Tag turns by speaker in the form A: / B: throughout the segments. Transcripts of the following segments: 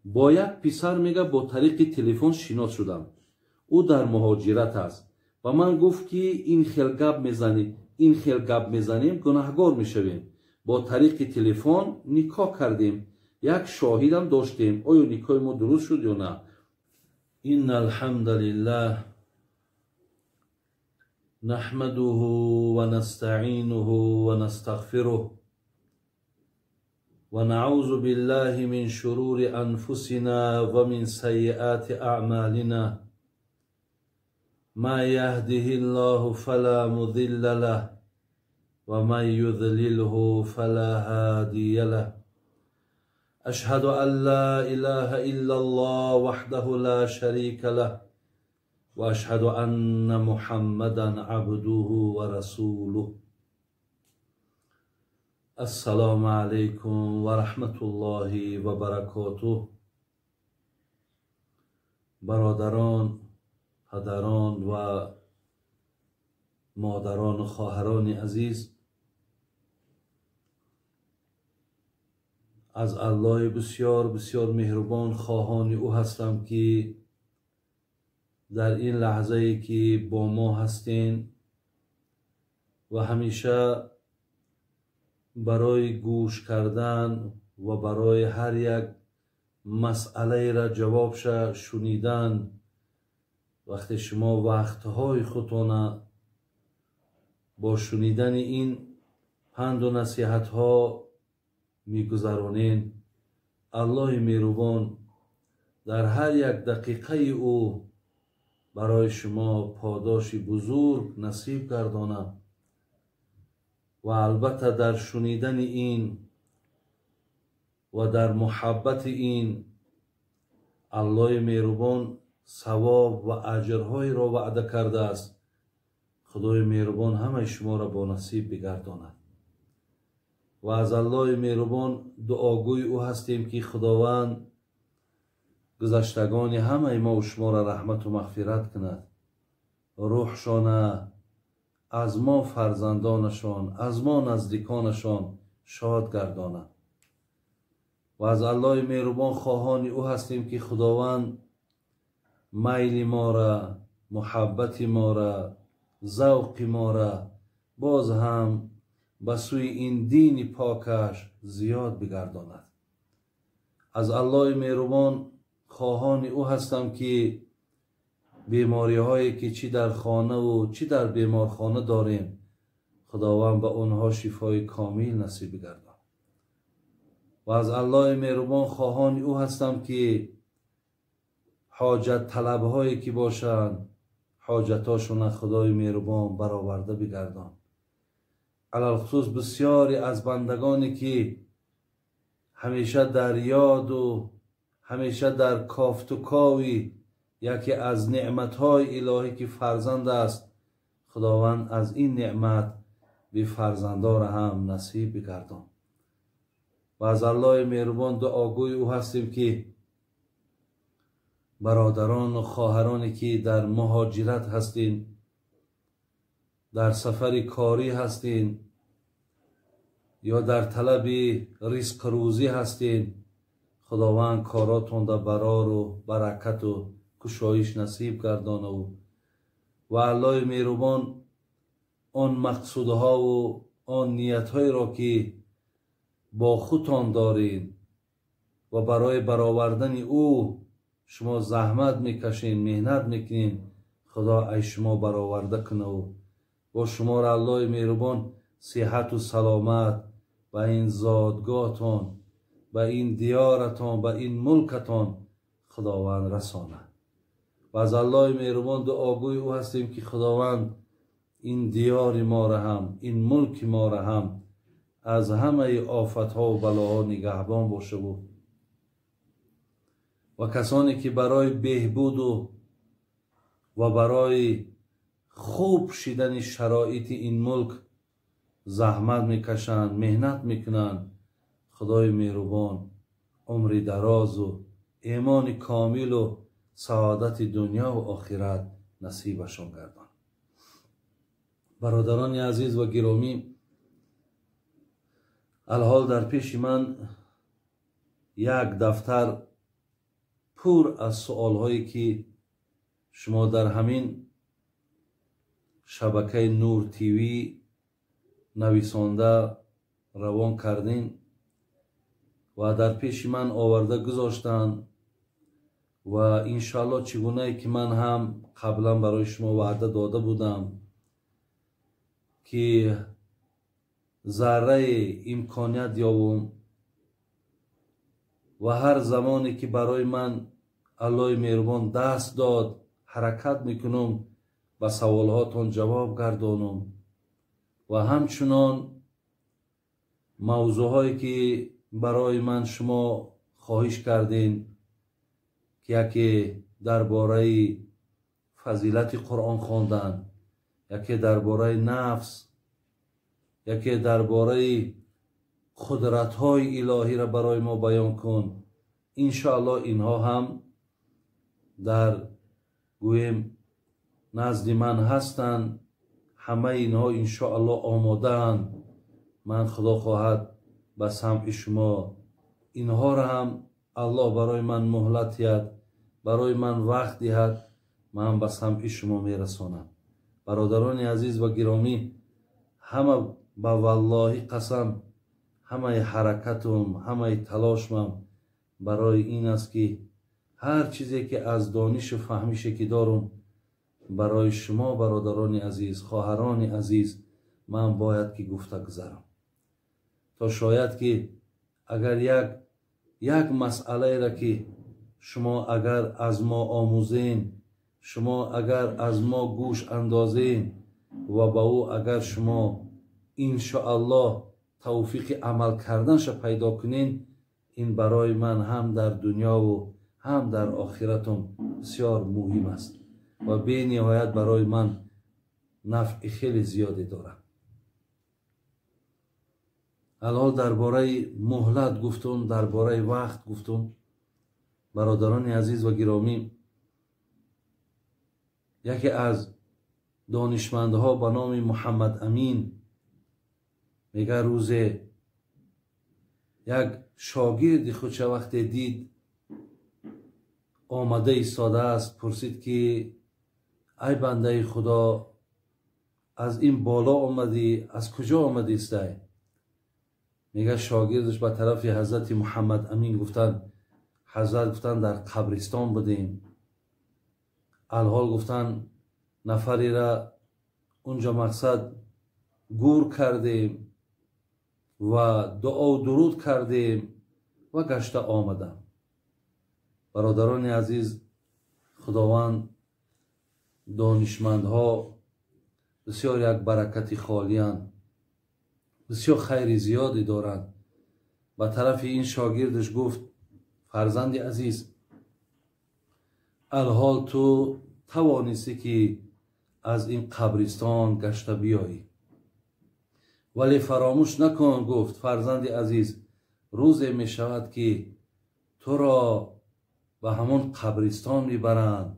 A: Бо як писар мега бо тариқи телефон шинос шудам. Ӯ дар муҳоҷират аст. Ба ман гуфт, ки ин хел гап мезанӣ, ин хел гап мезанем, гунаҳгор мешавем. Бо тариқи телефон никоҳ кардем. Як шоҳидам доштем. Оё никоҳи мо дуруст шуд ё на? Инна алҳамдалиллаҳ наҳмадуҳу ва настаъинуҳу ва настағфируҳ ва наъузу биллаҳи мин шурури анфусина ва мин сайиати аъмалина. Ма яҳдиҳиллоҳу фала мудилла лаҳ ва ман юдлилҳу фала ҳадия лаҳ. Ашҳаду ан ла илаҳа иллаллоҳ ваҳдаҳу ла шарика лаҳ ва ашҳаду анна Муҳаммадан абдуҳу ва расулуҳ. Ассалому алайкум ва раҳматуллоҳи ва баракотуҳ. Бародарон, падарон ва модарону хоҳарони азиз, аз Аллоҳи бисёр бисёр меҳрубон хоҳони ӯ ҳастам, ки дар ин лаҳзае ки бо мо ҳастен ва ҳамеша барои гӯш кардан ва барои ҳар як масъалаеро ҷавобша шунидан, вақте шумо вақтҳои худтона бо шунидани ин панду насиҳатҳо мегузаронед, Аллоҳи меҳрубон дар ҳар як дақиқаи ӯ барои шумо подоши бузург насиб гардонад. Ва албатта дар шунидани ин ва дар муҳаббати ин Аллоҳи меҳрубон савоб ва аҷрҳоеро ваъда кардааст. Худои меҳрубон ҳамаи шуморо бо насиб бигардонад. Ва аз Аллоҳи меҳрубон дуогӯи ӯ ҳастем, ки Худованд гузаштагони ҳамаи мо шуморо раҳмату мағфират кунад, рӯҳшона аз мо фарзандонашон, аз мо наздиконашон шод гардонад. Ва аз Аллоҳи меҳрубон хоҳони ӯ ҳастем, ки Худованд майли мора, муҳаббати мора, завқи мора боз ҳам ба сӯи ин дини покаш зиёд бигардонад. Аз Аллоҳи меҳрубон хоҳони ӯ ҳастам, ки бемориҳое ки чӣ дар хонаву чӣ дар беморхона дорем, Худованд ба онҳо шифои комил насиб бигардонад. Ва аз Аллоҳи меҳрубон хоҳони ӯ ҳастам, ки ҳоҷат талабҳое ки бошанд, ҳоҷатошона Худои меҳрубон бароварда бигардон. Алалхусус бисёре аз бандагоне ки ҳамеша дар ёду ҳамеша дар кофту кови яке аз неъматҳои илоҳӣ ки фарзанд аст, Худованд аз ин неъмат бифарзандора ҳам насиб бигардон. Ва аз Аллоҳи меҳрубон дуогӯи ӯ ҳастем, ки бародарону хоҳароне ки дар муҳоҷират ҳастин, дар сафари корӣ ҳастин ё дар талаби ризқу рӯзӣ ҳастин, Худованд коротонда барору баракату кушоиш насиб гардонаву ва Аллоҳи меҳрубон он мақсудҳову он ниятҳоеро ки бо худтон доред ва барои баровардани ӯ шумо заҳмат мекашед, меҳнат мекунед, Худо ай шумо бароварда кунаву бо шуморо Аллоҳи меҳрубон сиҳату саломат ба ин зодгоҳтон, ба ин диёратон, ба ин мулкатон Худованд расонад. Ва аз Аллоҳи меҳрубон дуогӯи ӯ ҳастем, ки Худованд ин диёри моро ҳам, ин мулки моро ҳам аз ҳамаи офатҳо ва балоҳо нигаҳбон бошаву ва касоне ки барои беҳбуду ва барои хуб шидани шароити ин мулк заҳмат мекашанд, меҳнат мекунанд, Худои меҳрубон умри дарозу имони комилу саодати дунё ва охират насибашон гардон. Бародарони азиз ва гиромӣ, Алҳол дар пеши ман як дафтар пур аз суолҳое ки шумо дар ҳамин шабакаи Нур ТВ нависонда равон кардин ва дар пеши ман оварда гузоштанд ва иншоалло чӣ гунае ки ман ҳам қаблан барои шумо ваъда дода будам ки зарраи имконият ёбум ва ҳар замоне ки барои ман Аллоҳи меҳрубон даст дод, ҳаракат мекунам ба саволҳотон ҷавоб гардонам ва ҳамчунон мавзӯъҳое ки барои ман шумо хоҳиш кардин, ки яке дар бораи фазилати Қуръон хондан, яке дар бораи нафс, яке дар бораи қудратҳои илоҳиро барои мо баён кун. Иншоаллоҳ инҳо ҳам дар гӯем назди ман ҳастанд. Ҳамаи инҳо иншоаллоҳ омодаанд. Ман худо хоҳад ба самъи шумо инҳоро ҳам Аллоҳ барои ман муҳлат диҳад, барои ман вақт диҳад, ман ба самъи шумо мерасонам. Бародарони азиз ва гиромӣ, ҳама ба валлоҳи қасам, ҳамаи ҳаракатум, ҳамаи талошмам барои ин аст ки ҳар чизе ки аз донишу фаҳмише ки дорум барои шумо бародарони азиз, хоҳарони азиз, ман бояд ки гуфта гузарам, то шояд ки агар як масъалаеро ки шумо агар аз мо омӯзен, шумо агар аз мо гӯш андозен ва ба ӯ агар шумо иншоаллоҳ тавфиқи амал карданша пайдо кунен, ин барои ман ҳам дар дунёву ҳам дар охиратум бисёр муҳим аст ва бениҳоят барои ман нафъи хеле зиёде дорад. Алҳол дар бораи муҳлат гуфтум, дар бораи вақт гуфтум. Бародарони азиз ва гиромӣ, яке аз донишмандҳо ба номи Муҳаммад Амин мега рӯзе як шогирди худша вақте дид омада истодааст, пурсид ки ай бандаи Худо, аз ин боло омадӣ, аз куҷо омадистай? Мега шогирдаш ба тарафи ҳазрати Муҳаммад Амин гуфтанд, ҳазрат гуфтанд дар қабристон будем. Алҳол гуфтанд нафарера унҷо мақсад гур кардем ва дуо дуруд кардем ва гашта омадам. Бародарони азиз, Худованд донишмандҳо бисёр як баракати холиянд, бисёр хайри зиёде доранд. Ба тарафи ин шогирдаш гуфт: фарзанди азиз, алҳол ту тавонистӣ ки аз ин қабристон гашта биёӣ, вале фаромӯш накун, гуфт фарзанди азиз, рӯзе мешавад ки туро ба ҳамон қабристон мебаранд,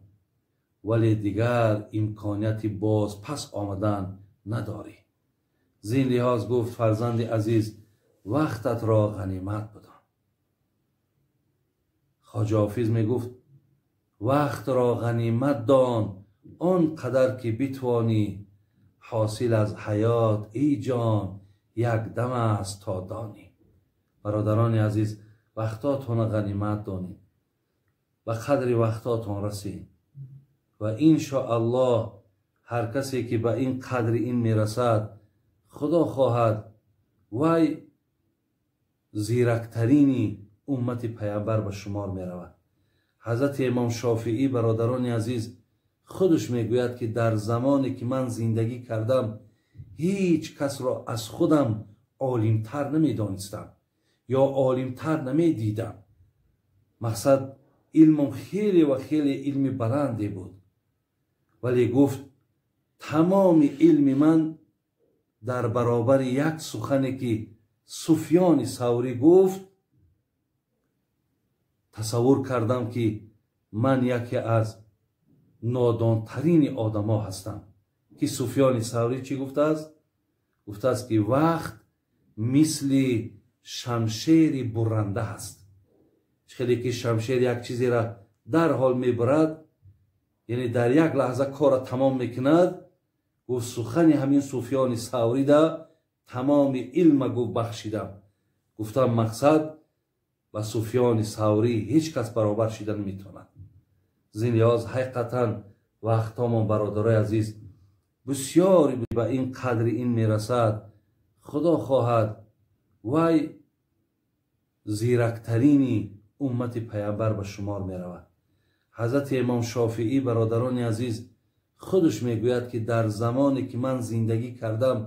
A: вале дигар имконияти боз пас омадан надорӣ. Зин лиҳоз гуфт фарзанди азиз, вақтатро ғанимат бидон. Хоҷа Ҳофиз мегуфт: вақтро ғанимат дон он қадар ки битвонӣ, ҳосил аз ҳаёт эй ҷон як дам аст то донӣ. Бародарони азиз, вақтотонро ғанимат донед, ба қадри вақтотон расед ва иншоаллоҳ ҳар касе ки ба ин қадри ин мерасад, худо хоҳад вай зирактарини уммати паямбар ба шумор меравад. Ҳазрати имом Шофиӣ, бародарони азиз, худаш мегӯяд ки дар замоне ки ман зиндагӣ кардам ҳеҷ касро аз худам олимтар намедонистам ё олимтар намедидам. Мақсад илмам хеле ва хеле илми баланде буд, вале гуфт тамоми илми ман дар баробари як сухане ки Суфёни Саврӣ гуфт тасаввур кардам ки ман яке аз нодонтарини одамо ҳастам. Ки Суфёни Саврӣ чӣ гуфтааст? Гуфтааст ки вақт мисли шамшери бурранда ҳаст. Хеле ки шамшер як чизеро дарҳол мебурад, яъне дар як лаҳза корро тамом мекунад, гуфт сухани ҳамин Суфёни Саврида тамоми илма гуфт бахшидам. Гуфтам мақсад ба Суфёни Саврӣ ҳеҷ кас баробар шида наметавонад. Зин лиҳоз ҳақиқатан вақтҳомон бародарои азиз бисёре ба ин қадри ин мерасад. Худо хоҳад вай зирактарини уммати паямбар ба шумор меравад. Ҳазрати имом Шофиӣ бародарони азиз худаш мегӯяд ки дар замоне ки ман зиндагӣ кардам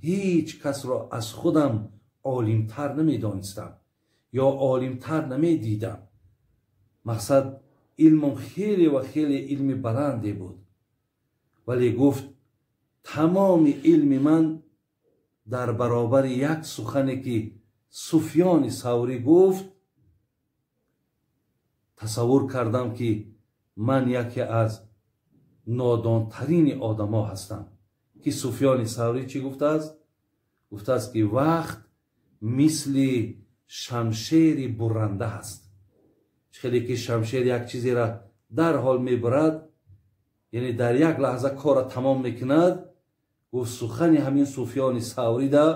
A: ҳеҷ касро аз худам олимтар намедонистам ё олимтар намедидам. Мақсад илмам хеле ва хеле илми баланде буд, вале гуфт тамоми илми ман дар баробари як сухане ки Суфёни Саврӣ гуфт тасаввур кардам ки ман яке аз нодонтарини одамо ҳастам. Ки Суфёни Саврӣ чӣ гуфтааст? Гуфтааст ки вақт мисли шамшери бурранда ҳаст. Хеле ки шамшер як чизеро дарҳол мебурад, яъне дар як лаҳза корро тамом мекунад, гуфт сухани ҳамин Суфёни Саврида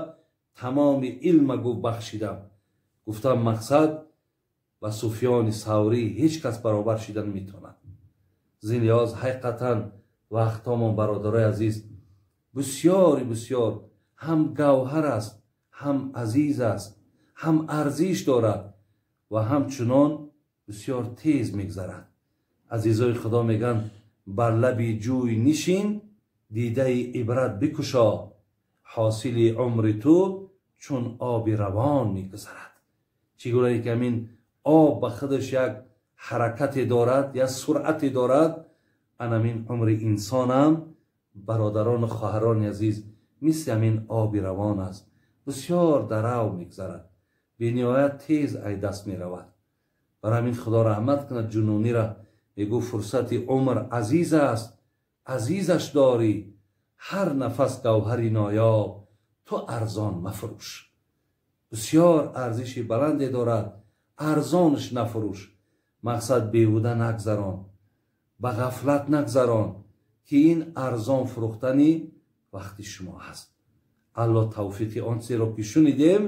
A: тамоми илма гуфт бахшидам. Гуфтам мақсад ба Суфёни Саврӣ ҳеҷ кас баробар шида наметавонад. Зин лиҳоз ҳақиқатан вақтҳомон бародарои азиз бисёри бисёр ҳам гавҳар аст, ҳам азиз аст, ҳам арзиш дорад ва ҳамчунон бисёр тез мегзарад. Азизои Худо мегӯянд бар лаби ҷӯй нишин, дидаи ибрат бикушо, ҳосили умри ту чун оби равон мегузарад. Чӣ гунае ки ҳамин об ба худаш як ҳаракате дорад, як суръате дорад, анамин умри инсонам бародарону хоҳарони азиз мисли ҳамин оби равон аст, бисёр дарав мегзарад, бениҳоят тез ай даст меравад. Барои ҳамин Худо раҳмат кунад Ҷунунира, мегӯ фурсати умр азиз аст, азизаш дорӣ, ҳар нафас гавҳари ноёб, ту арзон мафурӯш. Бисёр арзиши баланде дорад, арзонаш нафурӯш. Мақсад беҳуда нагзарон, ба ғафлат нагзарон, ки ин арзон фурӯхтани вақти шумо ҳаст. Алло тавфиқи он чизеро ки шунидем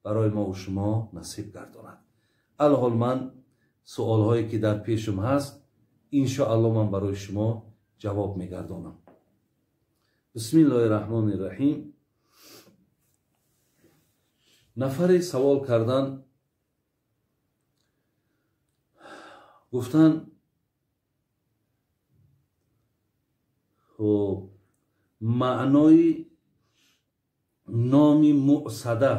A: барои мову шумо насиб гардонад. Алҳол ман суолҳое ки дар пешам ҳаст иншоалло ман барои шумо ҷавоб мегардонам. Бисмиллоҳи раҳмони раҳим. Нафаре савол кардан, гуфтан хуб маънои номи Муъсада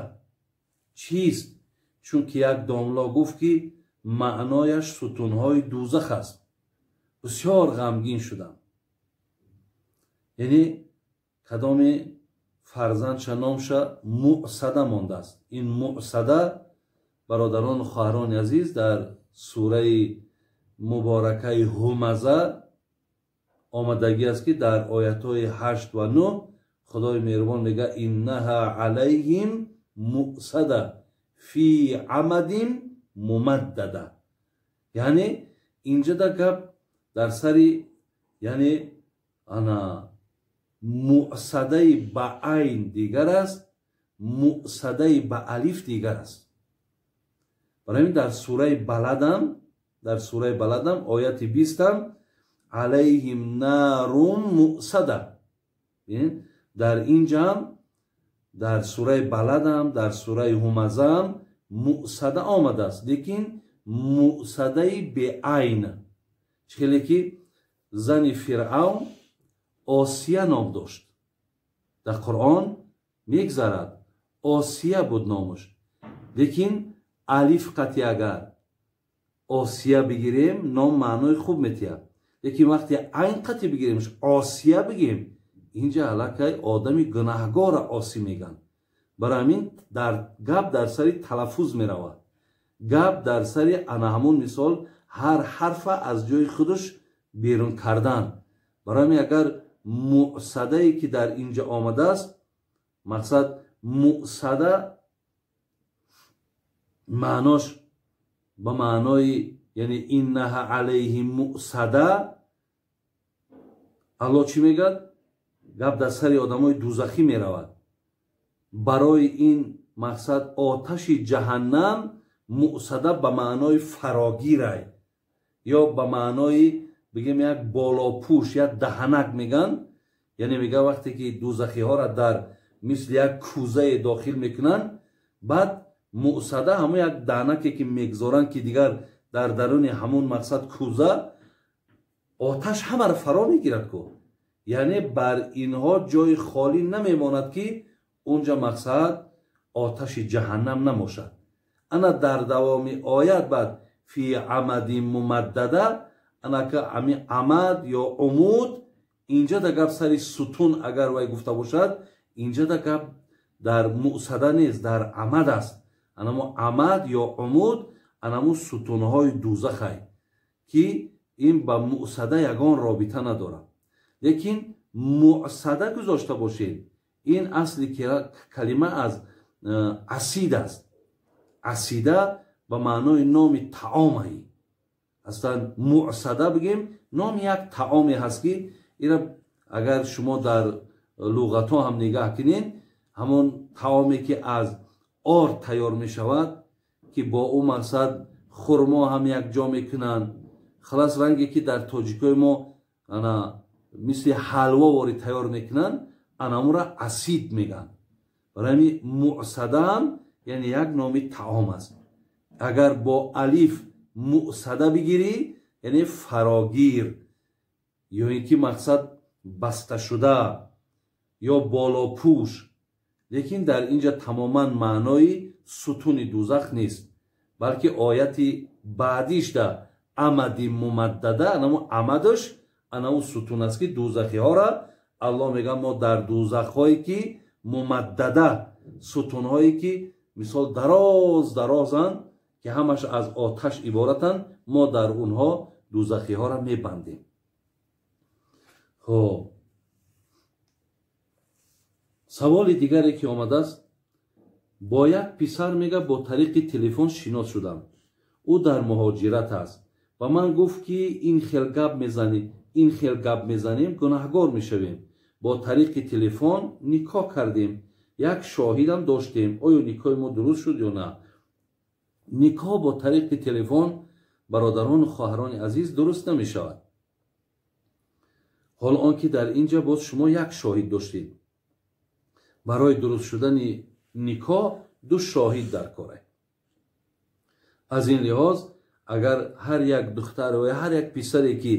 A: чист? Чунки як домло гуфт ки маънояш сутунҳои дӯзах аст. Бисёр ғамгин шудам. Яъне кадоме фарзандша номша Муъсада мондааст. Ин Муъсада бародарону хоҳарони азиз дар сураи муборакаи Ҳумаза омадагӣ аст ки дар оятҳои 8 ва 9 Худои меҳрубон мегӯяд иннаҳа алайҳим муъсада фи амадин мумаддада. Яъне инҷа да гап дар сари яъне ана муъсадаи ба айн дигар аст, муъсадаи ба алиф дигар аст. Барои ҳамин дар сураи Баладам ояти 20 алайҳим нарун муъсада. Дар инҷам дар сураи Баладам, дар сураи Ҳумазам муъсада омадааст, лекин муъсадаи беайн. Чӣ хеле ки зани Фиръавн Осия ном дошт. Дар Қуръон мегзарад Осия буд номаш, лекин алиф қатъи агар Осия бигирем ном маънои хуб метиҳад, лекин вақте айн қатъи бигиремш Осия бигем, инҷа аллакай одами гунаҳгорро осӣ мегӯянд. Барои ҳамин дар гап дар сари талаффуз меравад, гап дар сари ана ҳамун мисол ҳар ҳарфа аз ҷои худаш берун кардан. Барои ҳамин агар муъсадае ки дар инҷа омадааст, мақсад Муъсада маънош ба маънои, яъне иннаҳа алайҳим муъсада, Аллоҳ чӣ мегӯяд? Гап дар сари одамои дузахӣ меравад. Барои ин мақсад оташи ҷаҳаннам муъсада ба маънои фарогирай ё ба маънои бигем як болопӯш, як даҳанак мегӯянд. Яъне мега вақте ки дузахиҳоро дар мисли як кӯзае дохил мекунанд, баъд муъсада ҳамон як даҳанаке ки мегзоранд, ки дигар дар даруни ҳамон мақсад кӯза оташ ҳамаро фаро мегирад ку. Яъне бар инҳо ҷои холӣ намемонад, ки унҷа мақсад оташи ҷаҳаннам намошад. Ана дар давоми оят баъд фи амади мумаддада, анака ами амад ё умуд, инҷа да гап сари сутун агар вай гуфта бошад, инҷа да гап дар муъсада нест, дар амад аст. Анамо амад ё умуд анамо сутунҳои дузахай, ки ин ба муъсада ягон робита надорад. Лекин муъсада гузошта бошед, ин асли калима аз асид аст. Асида ба маънои номи таомай. Аслан муъсада бигем, номи як таоме ҳаст, ки ира агар шумо дар луғатҳо ҳам нигаҳ кунед, ҳамон таоме ки аз орд тайёр мешавад, ки бо ӯ мақсад хурмо ҳам якҷо мекунанд. Халас ранге ки дар тоҷикои мо ана мисли ҳалво ворӣ тайёр мекунанд, анамура асид мегӯянд. Барои ҳамин муъсадаам яъне як номи таом аст. Агар бо алиф муъсада бигирӣ, яъне фарогир ё ин ки мақсад басташуда ё болопӯш. Лекин дар инҷа тамоман маънои сутуни дузах нест, балки ояти баъдишда амади мумаддада, анамо амадаш анамо сутун аст, ки дузахиҳоро Аллоҳ мегӯяд мо дар дузахҳое ки мумаддада, сутунҳое ки мисол дароз дарозанд, ки ҳамаш аз оташ иборатанд, мо дар онҳо дузахиҳоро мебандем. Хоб, саволи дигаре ки омадааст, бо як писар мега бо тариқи телефон шинос шудам. Ӯ дар муҳоҷират аст. Ба ман гуфт, ки ин хел гап мезанем, ин хел гап мезанем, гунаҳгор мешавем. Бо тариқи телефон никоҳ кардем, як шоҳидам доштем. Оё никоҳи мо дуруст шуд ё на? Никоҳ бо тариқи телефон, бародарону хоҳарони азиз, дуруст намешавад. Ҳол он ки дар инҷа боз шумо як шоҳид доштед. Барои дуруст шудани никоҳ ду шоҳид дар коре. Аз ин лиҳоз агар ҳар як духтар ва ҳар як писаре ки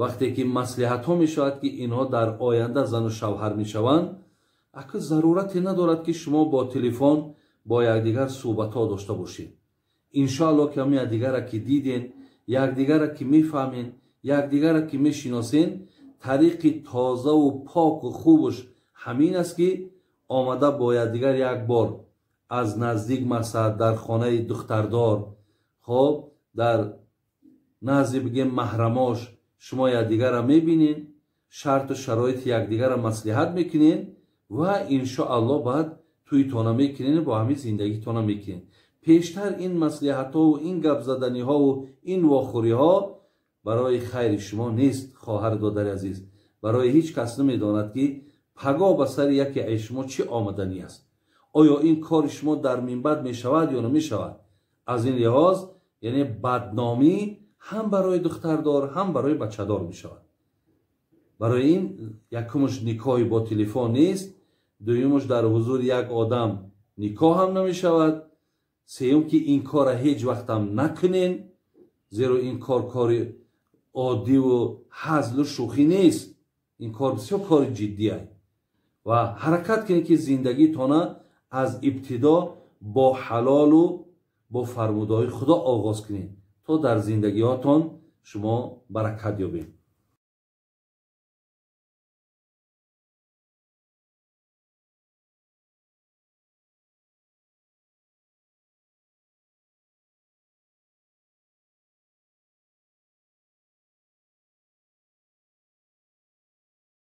A: вақте ки маслиҳатҳо мешавад, ки инҳо дар оянда зану шавҳар мешаванд, ака зарурате надорад, ки шумо бо телефон бо якдигар суҳбатҳо дошта бошед. Иншоалло ки ҳам якдигарра ки диден, якдигарра ки мефаҳмен, якдигарра ки мешиносен, тариқи тозаву поку хубаш ҳамин аст, ки омада бо якдигар як бор аз наздик масалан дар хонаи духтардор, хоб дар назди бигем маҳрамош шумо якдигарра мебинен, шарту шароити якдигарра маслиҳат мекунен ва иншоалло баъд тӯйтона мекунен, бо ҳамин зиндагитона мекунен. Пештар ин маслиҳатҳову ин гапзаданиҳову ин вохӯриҳо барои хайри шумо нест, хоҳару додари азиз. Барои ҳеҷ кас намедонад, ки пагоҳ ба сари яке аз шумо чӣ омаданӣ аст. Оё ин кори шумо дар минбаъд мешавад ё намешавад? Аз ин лиҳоз яъне бадномӣ ҳам барои духтардор, ҳам барои бачадор мешавад. Барои ин якумаш никоҳи бо телефон нест, дуюмаш дар ҳузури як одам никоҳ ҳам намешавад, сеюм ки ин корра ҳеҷ вақтам накунен, зеро ин кор кори оддиву ҳазлу шӯхӣ нест. Ин кор бисёр кори ҷиддӣ ва ҳаракат кунед, ки зиндагитона аз ибтидо бо ҳалолу бо фармудаҳои Худо оғоз кунед, то дар зиндагиҳотон шумо баракат ёбед.